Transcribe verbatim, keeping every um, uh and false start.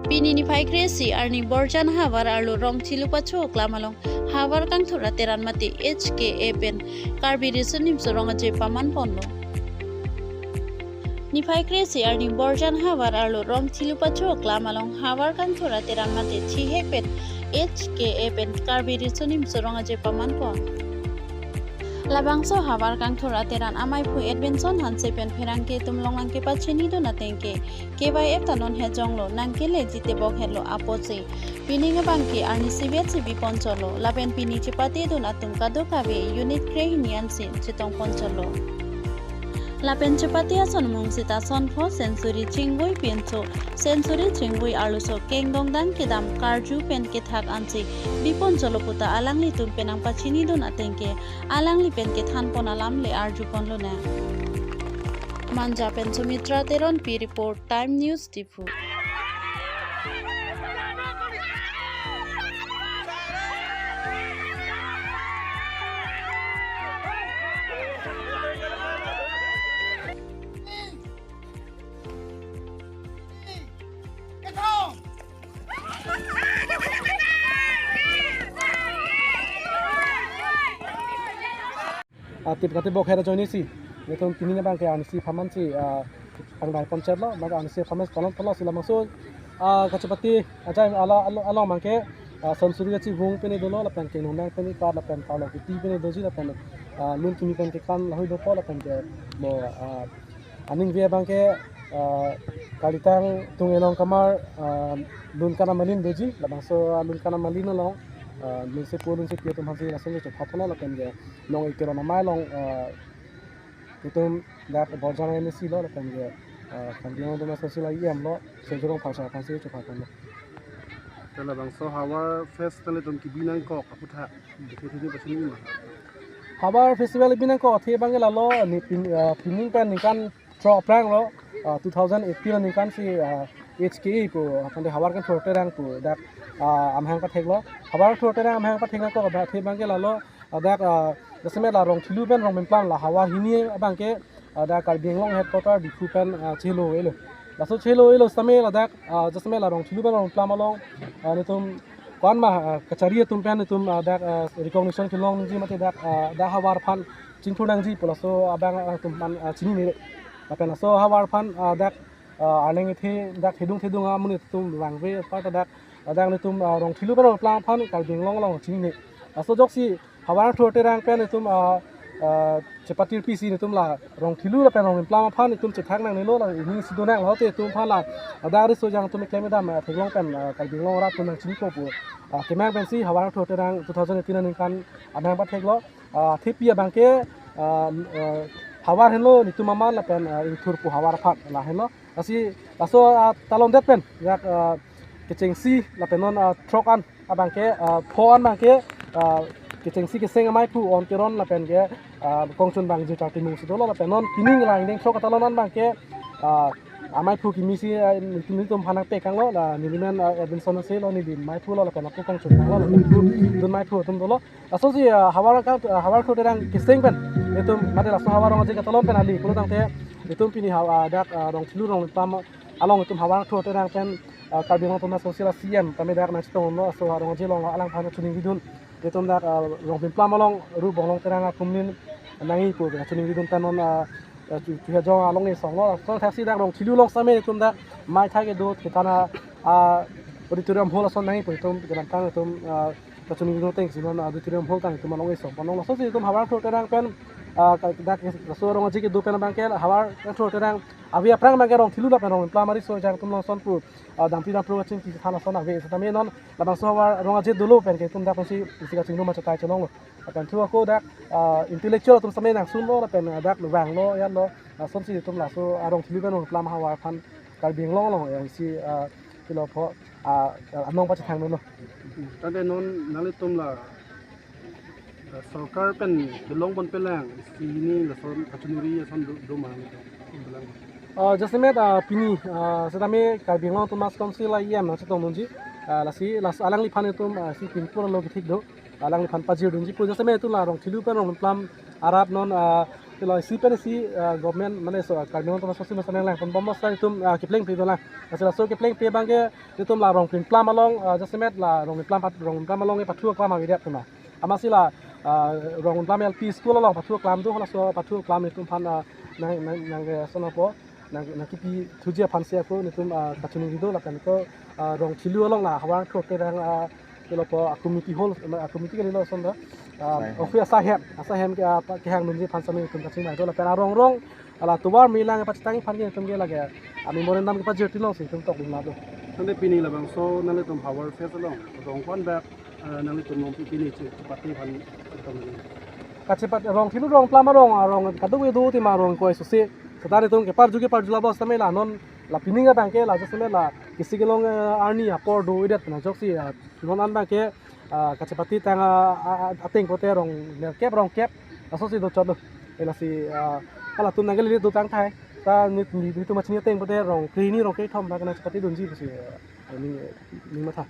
Pini niphai kre-isi arni Borjan havar arlo Rongthelu pacho aklam along havar kangthur ateran mate H K A pen Karbi Riso Nimso Rong Aje paman ponlo. Niphai kre-isi arni Borjan havar arlo Rongthelu pacho aklam along havar kangthur ateran mate thihek pen H K A pen Karbi Riso Nimso Rong Aje paman pon. Labangso havar kangthur ateran amaiphu Edwinson Hanse pen pherangke atum along nangkepachinidun ateng ke K Y F ta non hejonglo, nangkele jite bok hetlo apotsi pining abang ke arnisi vet si bipon cholo, lapen pini chepatedun atum kadokave unit krehini ansi chetong pon cholo. Lapen chepate ason mung sita sonpho Century Chingvoi pinso Century Chingvoi arloso kengdongdang kedam karju pen kethak ansi bipon cholo puta alanglitum pen nangpachinidun ateng ke alangli pen kethan pon alam le arju ponlonang. Manja pen Sumitra Teronpi report, Time News Diphu. Ah, tip kati bok hera join isi. Netum pining abang ke arnisi apharman si, ah, pangdai pon chotlo, maka arnisi apharman talon talon si labangso, ah, kachepate ajai ala, ala, along abang ke, ah, Century kachivung pen dolo, lapen ke nungnang pen pat, lapen palo kiti pen doji, lapen, ah, lun kimi pen kekan lahoi dopo, lapen ke mo, ah, aning ve abang ke, ah, kalitang tung elong kamar, ah, lun kana malin doji, labangso, ah, lun kana malin along, ah, lun sepo lun sepi atum aphansi lason chepha ponlo, lapen ke nong ikeron amei along, ah, itum dak Borjan M A C lo, lapen ke, ah, Karbi Anglong Autonomous Council a E M lo, Sejorong Pharsa aphansi chepha ponlo. Te labangso Havar Fest nanglitum kebi nangkok aphuthak, itum pachini ma? Havar Festival kebi nangkok athe abang ke lalo, ne pin, ah, pining pen ningkan throk aphrang lo, ah, two thousand eighteen aningkan si, ah, H K A pu, aphan de havar kangthur ateran pu dak, ah, amahang patheklo. Havar kangthur ateran amahang pathek nangkok athe abang ke lalo, ah, dak, ah, jasemet la Rongthelu pen Rongpimplam la havar hini abang ke, ah, dak Karbi Anglong headquarter Diphu pen, ah, chelo elo. Laso chelo elo sitame ladak, ah, jasemet la Rongthelu pen Rongpimplam along, ah, netum ko-an ma, ah, kachari atum pen netum, ah, dak, ah, recognition kelongji mate dak, ah, dak havar aphan chingthur nangji pu laso abang, ah, atum aphan, ah, chinine. Lapen laso havar aphan, ah, dak, ah, arleng kethe dak thedung thedung amonit atum vangve apar ta dak, ah, dak netum, ah, Rongthelu pen Rongpimplam aphan Karbi Anglong along chinine. Laso ajoksi havar kangthur ateran pen netum, ah, ah, chepatirpi si netum la Rongthelu lapen Rongpimplam aphan netum chethak nangnelo, la hini si donang lo te netum aphan la, ah, dak riso jang atum keklem kedam, ah, theklong pen, ah, Karbi Anglong arat atum nangchiniko pu, ah, kemang pensi havar kangthur ateran two thousand eighteen aningkan amahang patheklo. Ah, thepi abang ke, ah, ah, havar henlo netum aman lapen, ah, ingthur pu havar aphan la henlo. Lasi laso, ah, talon det pen yak, ah, kechengsi lapen non, ah, throk an abang ke, ah, pho an abang ke, ah, kechengsi keseng amaiphu On Teron lapen ke, ah, kongchun abang Jirta Timung si dolo, lapen non pining la ingdeng throk atalon an abang ke, ah, amaiphu kimi si, ah, netum netum aphan nangpekanglo, la nelimen, ah, Edwinson Hanse lo, neli maiphu lo, lapen ako kongchun abang lo, lapen pu dun maiphu atum dolo. Lasosi, ah, havar ka, ah, havar kangthur ateran keseng pen netum mate laso havar Rong Aje katalon pen kali pulo tangte netum pini ha, ah, dak, ah, Rongthelu Rongpimplam along netum havar kangthur ateran pen, ah, Karbi Anglong Autonomous Council a C M tame dak nangchetonglo, laso Rong Aje along alangphan choningridun. Netum dak, ah, Rongpimplam along Ru Bonglong Terang akumlin nangji pu choningridun ta non, ah, ah, chu, chu hajong along esong lo. Laso thaksi dak Rongthelu along sitame netum dak mei thai kedo, kethan a, ah, auditorium hall ason nangji pu netum kedamtang netum, ah, kachoningridun ateng si non auditorium hall ta netum along esong ponlong. Lasosi netum havar kangthur ateran pen, ah, ka, dak laso Rong Aje kedo pen abang ke havar kangthur ateran ave aphrang abang ke Rongthelu lapen Rongpimplam ariso jang atum along ason pu, ah, dampi dampro kachingki than ason ave sitame non labangso havar Rong Aje dolo pen ke netum dak pensi isi kachingrum achatai chelonglo. Lapen thu ako dak, ah, intellectual atum sitame nangsunlo lapen, ah, dak vanglo, ya lo, ah, lasonsi netum laso, ah, Rongthelu pen Rongpimplam havar aphan Karbi Anglong along, eh, isi, ah, kilo pho, ah, anong pachethang dolo. Tangte non nanglitum la, ah, sorkar pen kelong ponpelang, isi hini lason kachoningri ason do, do ma nanglitum ponpelang? Ah, jasemet, ah, pini, ah, sitame Karbi Anglong Autonomous Council a E M nangchetongdunji, ah, lasi, las alangliphan netum, ah, si pinpur lo kethik do, alangliphan pajirdunji pu jasemet netum la Rongthelu pen Rongpimplam arat non, ah, Lo isi pen isi, ah, government mane laso Karbi Anglong Autonomous Council mesen lang pon bomos ta itum, ah, kepleng pri dolang. Laso laso kepleng pri abangke itum la Rongplim Plam along, ah, jasemet la Rongplim Plam pat-, Rongplim Plam along ke pathu aklam avedetna. Amatsi la, ah, Rongplim Plam L P School along pathu aklam do, laso pathu aklam itum aphan, ah, nang nang nang ke sono po nang nang kepi thuji aphan si ako itum, ah, kachiningri do lapen ko, ah, Rongthilu along la Havar Throte rang, ah, kelo po a community hall, a community kali lo son da. Ah, Asai hem. Office asai hem, asai hem ke, ah, pa-, kehang dunji aphan sami itum kachingvai do lapen arong rong, ala tovar milang pachetang aphan ke itum ke lake, ah, memorandum kepajirti long si itum tok dun la do. Tangte pini labangso nanglitum Havar Fest along rong ko-an bak, ah, nanglitum longpi pini che-, chepate aphan itum ini. Kachepat Rongthilu Rongplim arong, arong kadokave do tema arong ko susi. Seta itum keparju keparju labos tame la non la pining abangke la jasemet la kisi kelong, eh, arni apor do-idet na ajoksi, ah, non an abangke, ah, kachepate tang, ah, ah, ah, ateng pote rong nerkep rongkep laso si do chot do. Eh, lasi, ah, halatum nang kali do tang thai. Ta nit nit nit machini ateng pote rong krehini rong krethom abang nang chepate dunji pusi, ah, ning ning matha.